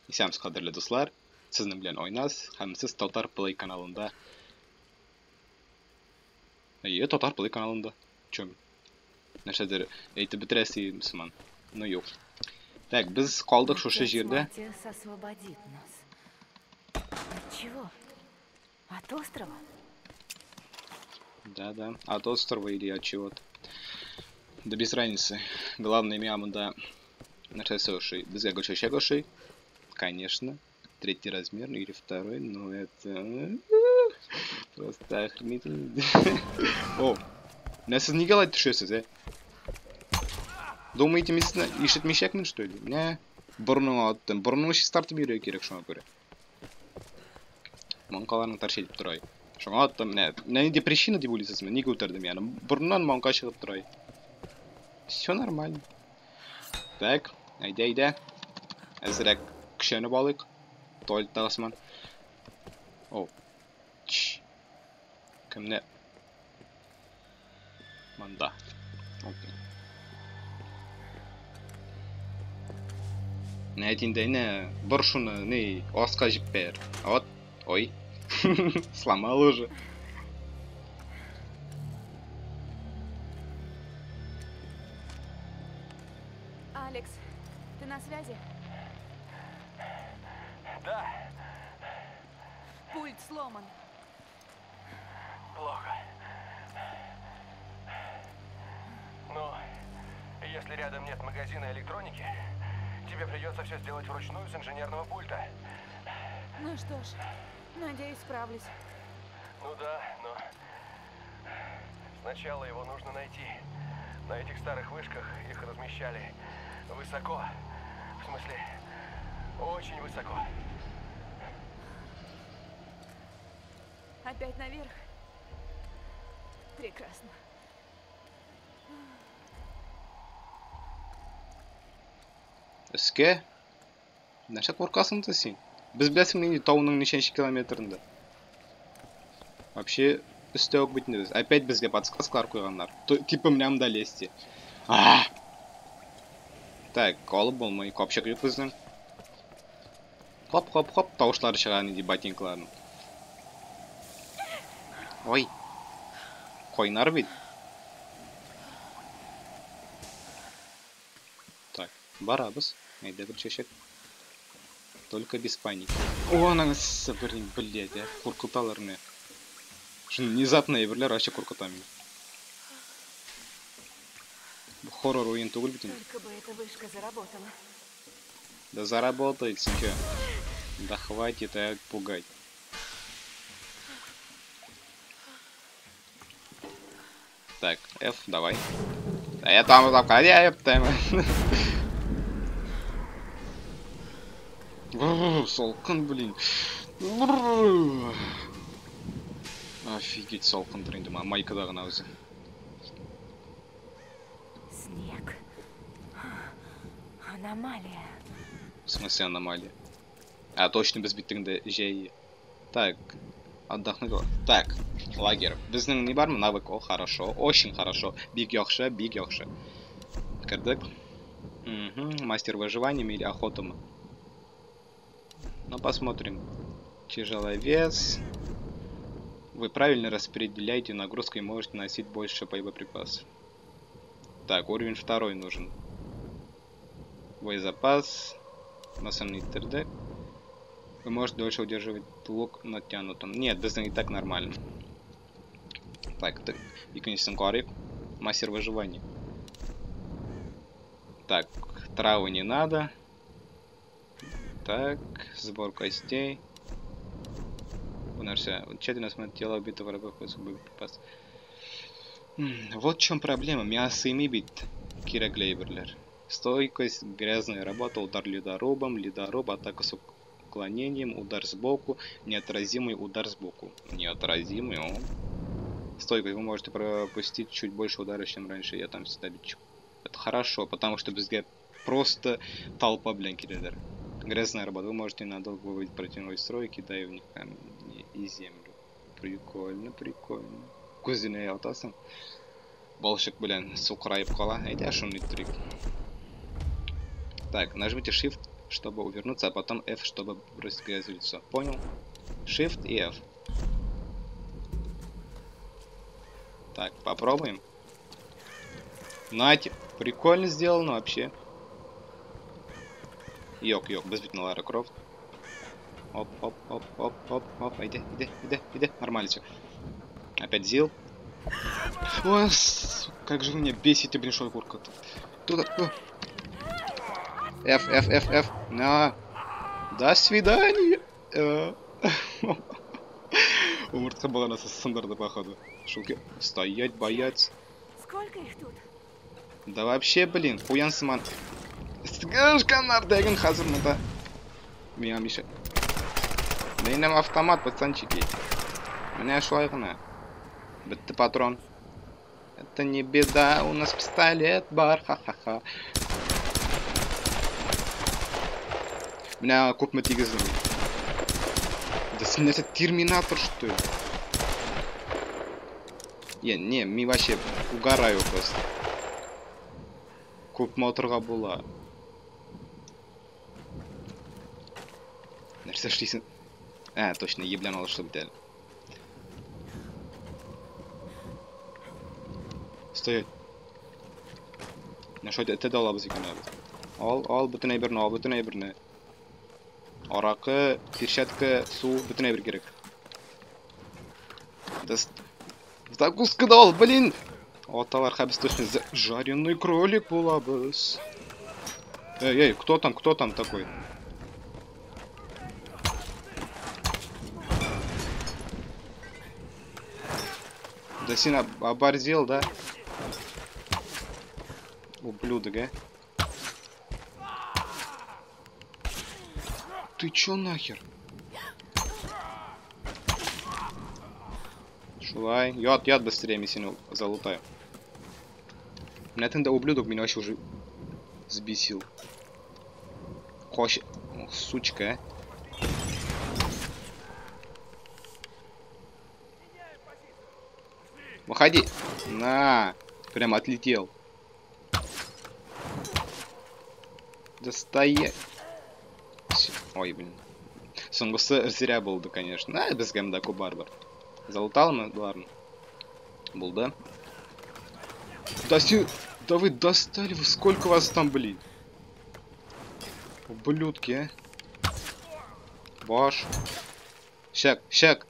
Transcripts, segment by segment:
Исәнмесез, кадерле дуслар. Сезнең белән Айназ һәм сез Татар Play каналында. Әйе, Татар Play каналында. Чё? Нәрсәдер әйтеп бетерәсе сыман. Но юк. Так, без калдык шушы Отец җирдә. Матиас освободит нас. От чего? От острова? Да, да. От острова или от чего-то. Да без разницы. Главное, миңа монда нәрсәсе ошый. Безгә гөлчәчәк ошый. Конечно. Третий размер или второй, но это просто охренительно. О, менә сез нигә алай төшәсез, ә? Думаете, мин сезне ишетмичәкмен, что ли? Менә борыныңа аттым. Борыныңны чистартып йөрергә кирәк шуңа күрә. Маңкаларны торчит итеп тора. Шуңа аттым. Менә, менә нинди причина дип уйлыйсызмы? Нигә үтердем ягъни? Борыннан маңка чыгып тора. Все нормально. Так, әйдә, әйдә. Әзрәк көчәнеп алыйк. Туалеттагы сыман. О. Чш. Кемне? Монда. Окей. Менә әйтинде, әйнә, бор шуны, ни, аска җиппәр. Вот, ой. Сломал уже. Алекс, ты на связи? Да. Пульт сломан. Плохо. Но если рядом нет магазина электроники, тебе придется все сделать вручную с инженерного пульта. Ну что ж, надеюсь, справлюсь. Ну да, но сначала его нужно найти. На этих старых вышках их размещали высоко. В смысле, очень высоко. Опять наверх? Прекрасно. Өскә? Нәрсә куркасың да син? Без беләсең нинди тауның ничәнче километрында. Вообще, өстә үк бит инде без. Опять безгә подсказкалар куйганнар. Типа менә монда лезьте. А! Так, алып булмый, капчык юк безнең. Хоп-хоп-хоп, тавышлары чыга нинди ботинкаларның. Ой. Кайнар бит. Так, барабыз. Әйдә бер чәчәк. Только без паники. О, аның блин, блядь, а, куркыталар мине. Шуны внезапно әйберләр вообще куркыта мине. Бу хоррор уен түгел бит инде. Только бы эта вышка заработала. Да заработает сейчас. Да хватит пугать. Так, F, давай. Да я там, там, а я там. Бррр, салкын, блин. Бррр. Офигеть, салкын инде, майкада гына үзе. Снег. Аномалия. В смысле аномалия? А, точно без бит инде җәй. Так, отдохнуть. Так, лагерь. Безнең ни бармы? Навык. О, хорошо. Очень хорошо. Бик яхшы, бик яхшы. Кердек. Угу. Мастер выживания или охота мы. Ну, посмотрим. Тяжеловес. Вы правильно распределяете нагрузку и можете носить больше боеприпасов. Так, уровень 2 нужен. Боезапас. Массовый 3D. Вы можете дольше удерживать лук натянутым. Нет, без и так нормально. Так, так, икончесен карыйк. Мастер выживания. Так, травы не надо. Так, сбор костей. Нәрсә. Тщательно осмотреть тело убитого врага в поисках боеприпасов. Вот в чем проблема. Мясо ими бит. Кирәкле әйберләр. Стойкость, грязная работа, удар ледорубом, ледоруб, атака с уклонением, удар сбоку, неотразимый удар сбоку. Неотразимый, о. Стойкость, вы можете пропустить чуть больше ударов, чем раньше. Я там всегда бичу. Это хорошо, потому что безгә просто толпа, блин, киләләр. Грязная работа. Вы можете надолго выводить противного из строя, кидая в них камни и землю. Прикольно, прикольно. Күзенә ятасың. Балчык белән сукыраеп кала. Әйдә, шуны иттерик. Так, нажмите Shift чтобы увернуться, а потом F, чтобы бросить грязь в лицо. Понял? Shift и F. Так, попробуем. Нате, прикольно сделано вообще. Йок, йок, без бит на Лара Крофт. Оп, оп, оп, оп, оп, оп, иди, иди, иди, иди. Нормально все. Опять зил. Ой, как же вы меня бесите, блин, шо курка. Туда. F, F, F, F. На. До свидания. Умыртка была на стандарта, походу. Шелки. Стоять, бояться. Сколько их тут? Да вообще, блин, хуян сыман. Канар хазыр монда. Миңа миша. Минем автомат, пацанчики. Менә шулай гына. Бетте патрон. Это не беда, у нас пистолет бар, ха-ха-ха. Менә күпме тигездем. Да син нәрсә, терминатор, что ли? Я, не, мин вообще угораю просто. Күпме отырга була. Нәрсә эшлисең? А, точно, еблан алышлы бит әле. Стоять. Менә шулай эте дә алабыз икән әле. Ал, ал, бөтен әйберне, ал, бөтен әйберне. Аракы, перчатка, су, бөтен әйбер кирәк. Да закуска да ал, блин! Аталар, хәбез точно жареный кролик булабыз. Эй, эй, кто там такой? Да син оборзел, да? Ублюдок, а? Ты чё нахер? Шулай. Яд, яд быстрее, мин сине залутаю. Менә тендә ублюдок меня вообще уже взбесил. Кош... Ох, сучка, а. Выходи. На. Прям отлетел. Да стоять. Ой, блин. Соңгысы зря булды, конечно. А, безгә монда күп барыбер. Залутал мы, ладно. Булды. Да, да вы достали, вы сколько вас там, блин? Ублюдки, а. Баш. Щак, щак.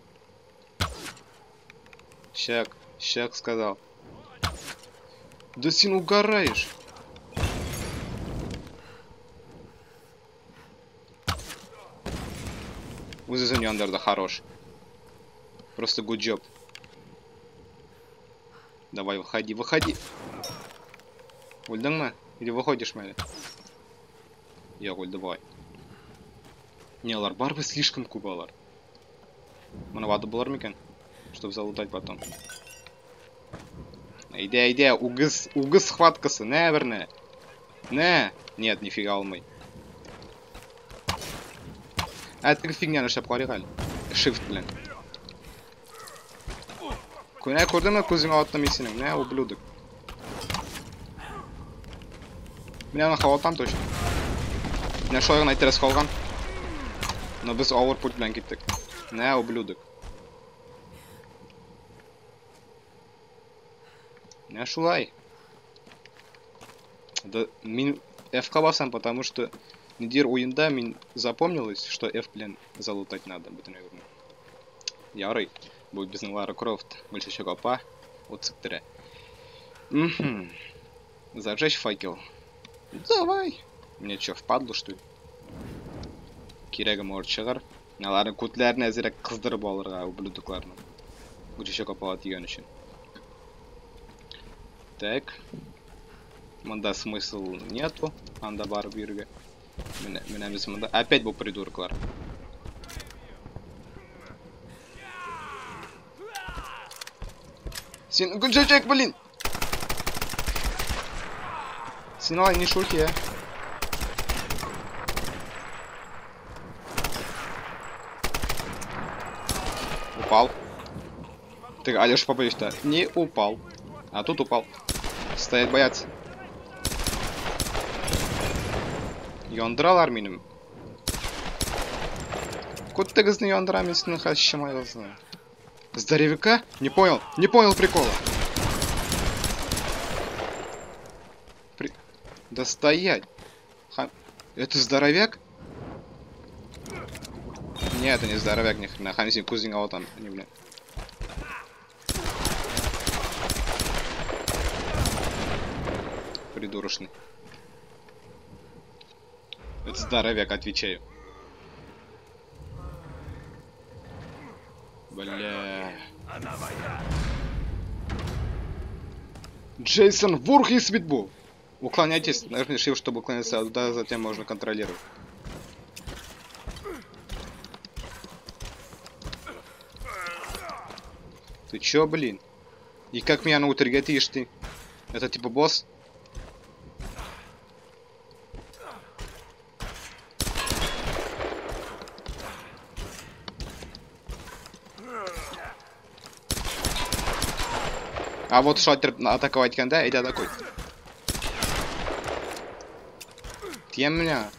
Щак, щак сказал. Да син угораешь. Үз-үзен яндырды, хорош. Просто good job. Давай, выходи, выходи. Үлдеңме? Или выходишь, әле? Юк, үлде бугай. Не, алар барыбер слишком күп алар. Моны ватып булыр микән? Чтобы залутать потом. Әйдә, әйдә, үгез, үгез схваткасы, нә берне. Нә? Нет, нифига алмый. Ә теге фигняны эшләп карыйк әле. Shift белән. Күнә күрдеңме, күзеңә аттым мин синең. Нә, ублюдок. Менә аны хаватам точно. Менә шулай гына әйттерәсе калган. Но без авыр путь белән киттек. Нә, ублюдок. Менә шулай. Да, мин F-ка басам, потому что Нидер уенда мин запомнилось, что F белән залутать надо бөтен әйберне. Ярый, бу безнең Лара Крофт, Гөлчәчәк апа, ут сиптерә. Зажечь факел. Давай. Мне чё, впадло, что ли? Кирәге может чыгар. Аларның күтләрен әзрәк кыздырып алырга ублюдокларны. Гөлчәчәк апага тигән өчен. Так. Монда смысл нету. Анда барып йөрергә. Менә без монда опять бу придурклар. Син Гөлчәчәк, блин. Син алай не шути, а. Упал. Ты, Алёша Попович-то не упал. А тут упал. Стоять бояться. Яндыралар минем. Күттегезне яндыра мин сезнең хәзер чымайгызны. Здоровяка? Не понял. Не понял прикола. Да стоять. Это здоровяк? Нет, это не здоровяк, ни хрена. Хамсин кузин, а вот он, не, бля. Придурочный. Это здоровяк, отвечаю. Бля. Джейсон Вурхис бит бу. Уклоняйтесь, нажмите Shift, чтобы уклониться от удара, затем можно контролировать. Ты чё, блин? И как меня на утригатишь ты? Это типа босс? А вот шатер атаковать когда, иди атакуй. Темня.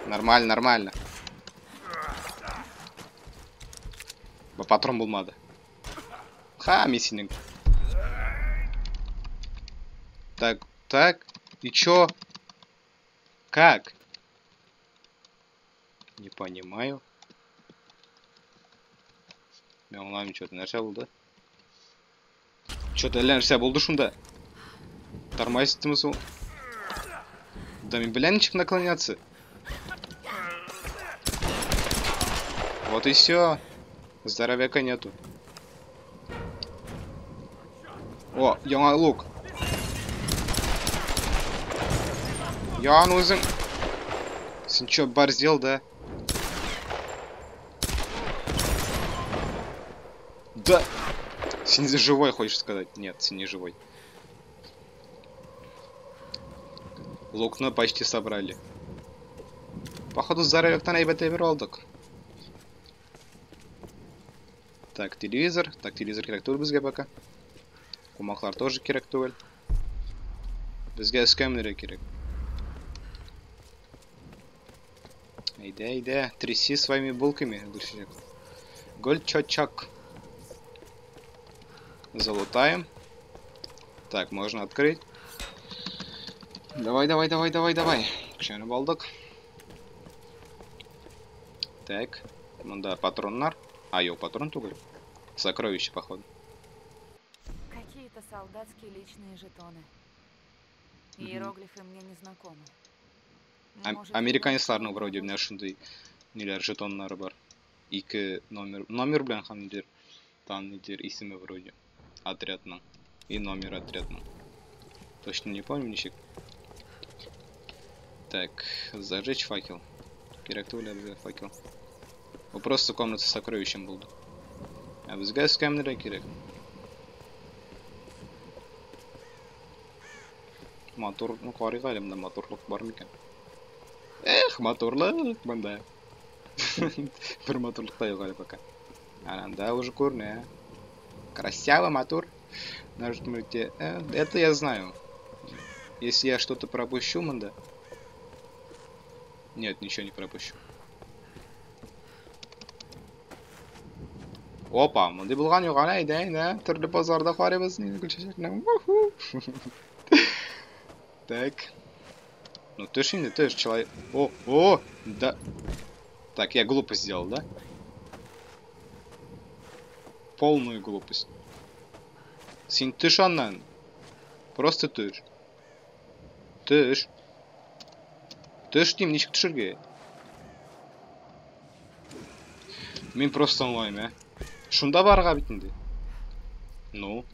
Нормально, нормально. Патрон булмады. Ха, миссинг. Так, так. И чё? Как? Не понимаю. Мин аңламыйм, что-то нәрсә булды. Что-то әллә нәрсә булды шунда. Тормозит ул. Да мин белән ничек наклоняться. Вот и все. Здоровяка нету. О, яңа лук. Ян үзең. Син чё, борзел, да? Да! Син живой, хочешь сказать? Нет, син не живой. Лукны почти собрали. Походу, здоровяктан әйбәт әйбер алдык. Так, телевизор. Так, телевизор кирәк түгел безгә пока. Кумаклар тоже кирәк түгел. Безгә эскәмнәр кирәк. Әйдә, әйдә, тряси своими булками, Гөлчәчәк. Гөлчәчәк. Залутаем. Так, можно открыть. Давай, давай, давай, давай, давай. Кішкене алдык. Так, монда патроннар. А, юк, патрон түгел. Сокровище, походу. Какие-то солдатские личные жетоны. Иероглифы мне не знакомы. Американецларның вроде менә шундый ниләр жетоннары бар. Ике номер, номер белән һәм нидер, там нидер исеме вроде отрядның и номер отрядның. Точно не помню ничек. Так, зажечь факел. Кирәк түгел безгә факел. Бу просто комната с сокровищем булды. Ә безгә эскәмнәр кирәк. Матур, ну карыйк әле, монда матурлык бар микән? Эх, матурлык монда. Бер матурлык та юк әле пока. Анда уже күренә. Красиво, матур. Нажмите. Это я знаю. Если я что-то пропущу, монда. Нет, ничего не пропущу. Опа, мондый булган юк әле, әйдә, әйдә. Төрле базарда карыйбыз, Гөлчәчәкне. Так. Ну ты ж не, ты ж человек. О, о, да. Так, я глупость сделал, да? Полную глупость. Син төш аннан. Просто төш. Төш. Төш дим, ничек төшергә? Мин просто аңлаймын, ә. Шунда барырга бит инде. Ну.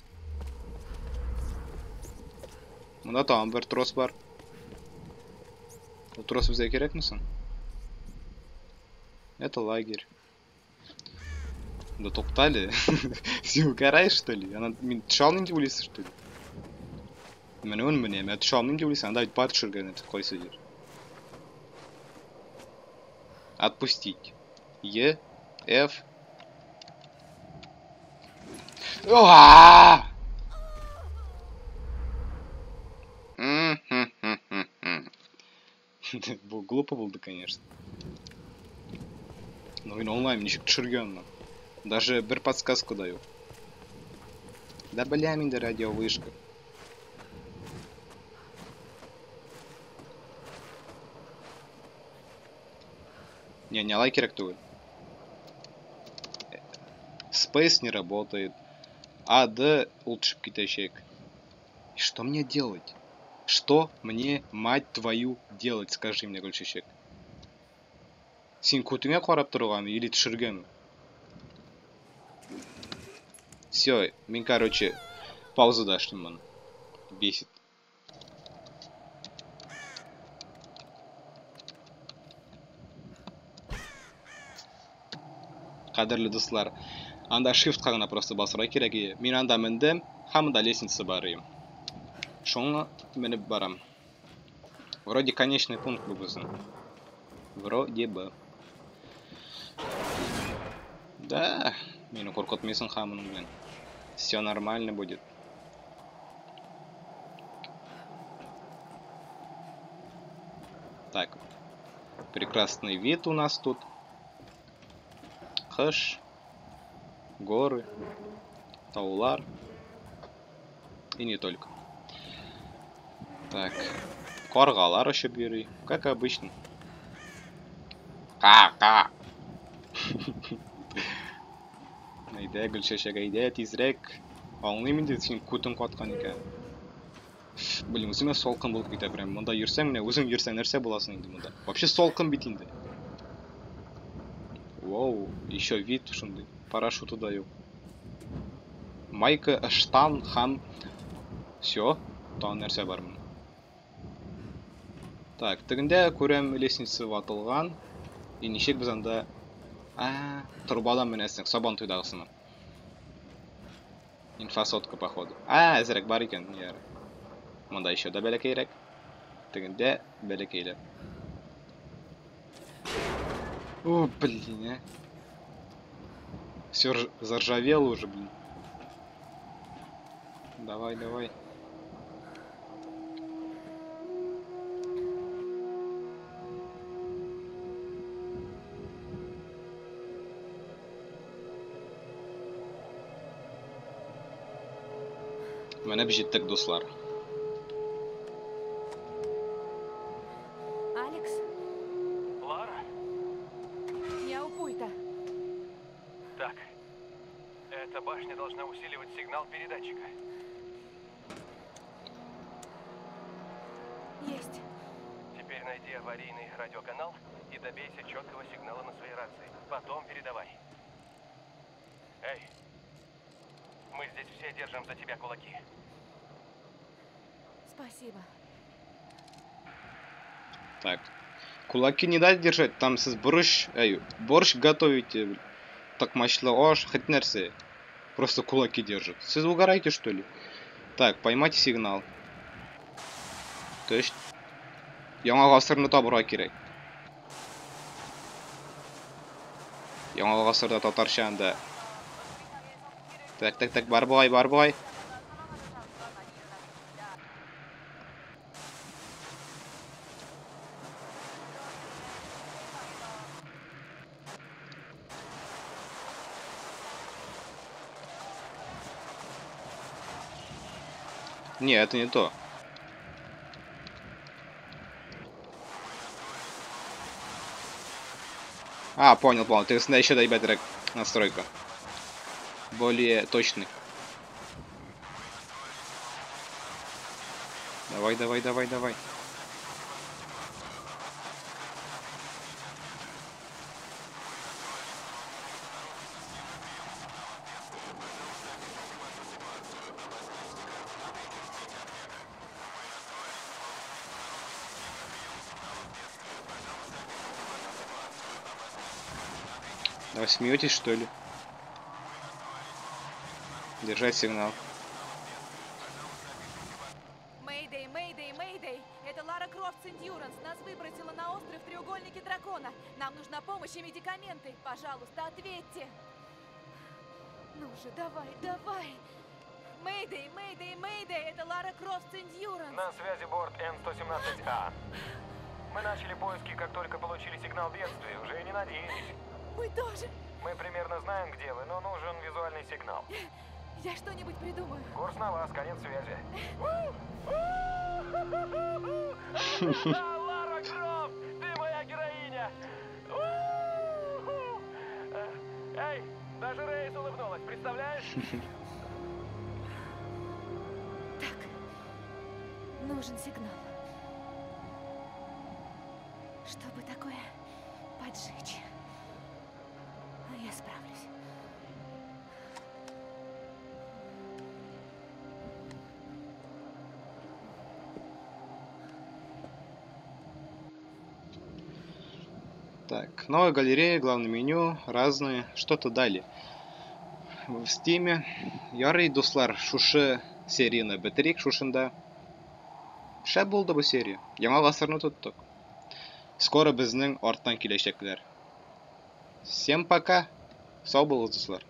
Монда тагын бер трос бар. Ул трос безгә кирәкме соң? Это лагерь. Да туктале. Син угораешь, что ли? Ана мин төшә алмыйм дип уйлыйсың, что ли? Менә ун менә, мин төшә алмыйм дип уйлыйсың, анда бит бар төшергә кайсы җир. Отпустить. Е, Ф. Бу глупо булды, конечно. Но мин аңлаймын, ничек төшергә аннан. Даже бер подсказку даю. Да бля, инде радиовышка. Не, не алай кирәк түгел. Space не работает. А, Д ул төшеп китәчәк. И что мне делать? Что мне, мать твою, делать, скажи мне, Гөлчәчәк? Син күтеңә карап торыргамы или төшергәме? Все, мин, короче, паузу дашь моны. Бесит. Кадерле дуслар, анда shiftка гына просто басырга кирәк иде. Мин анда мендем, һәм анда лестница бар иде. Шуңа менеп барам. Вроде конечный пункт бу безнең. Вроде бы. Да, мине куркытмыйсың һәм моның белән. Все нормально будет. Так. Прекрасный вид у нас тут. Кыш, горы, таулар и не только. Так, каргалар очып йөри, как обычно. Ка-ка. Әйдә, Гөлчәчәк, әйдә, тизрәк. Аңлыйм инде, син күтең каткан икән. Блин, үземә салкын булып китә прям. Монда йөрсәң, менә үзең йөрсәң нәрсә буласың инде монда? Вообще салкын бит инде. Вау, еще вид шундый. Парашюты да юк. Майка, штан, һәм все, тагын нәрсә бар монда? Так, тегендә күрәм лестница ватылган. И ничек без анда... А, торбадан менәсең, сабан туйдагысымы? Инфосотка, походу. А, әзерәк бар икән, ярый. Монда еще да бәләкәйрәк. Тегендә бәләкәйләп. О, блин, а. Все заржавело уже, блин. Давай, давай. Менә җиттек, дуслар. Алекс? Лара? Я у пульта. Так. Эта башня должна усиливать сигнал передатчика. Есть. Теперь найди аварийный радиоканал и добейся четкого сигнала на своей рации. Потом передавай. Эй, мы здесь все держим за тебя кулаки. Спасибо. Так. Кулаки не дать держать, там сез борщ, эй, борщ готовите, токмачлы аш, хоть нәрсә. Просто кулаки держат. Сез угораете, что ли? Так, поймать сигнал. То есть, яңа гасырны табырга кирәк. Яңа гасырда татарча анда. Так, так, так, бар бугай, бар бугай. Не, это не то. А, понял, понял. Ты еще дай бэтрек настройка. Более точный. Давай, давай, давай, давай. Давай, смеетесь, что ли? Держать сигнал. Мэйдэй, мэйдэй, мэйдэй. Это Лара Крофт с Эндьюранс. Нас выбросила на остров в треугольнике дракона. Нам нужна помощь и медикаменты. Пожалуйста, ответьте. Ну же, давай, давай. Мэйдэй, мэйдэй, мэйдэй. Это Лара Крофт с Эндьюранс. На связи борт Н-117А. Мы начали поиски, как только получили сигнал бедствия. Уже и не надеялись. Мы тоже. Мы примерно знаем, где вы, но нужен визуальный сигнал. Я что-нибудь придумаю. Курс на вас, конец связи. Лара Крофт, ты моя героиня! Эй, даже Рейс улыбнулась, представляешь? Так, нужен сигнал. Чтобы такое поджечь. Я справлюсь. Так, новая галерея, главное меню, разные, что-то дали. В Стиме. Ярый, дуслар, шушы серияны бетерик шушында. Шәп булды бу серия. Яңа гасырны тоттык. Скоро безнең арттан киләчәкләр. Всем пока. Сау булыгыз, дуслар.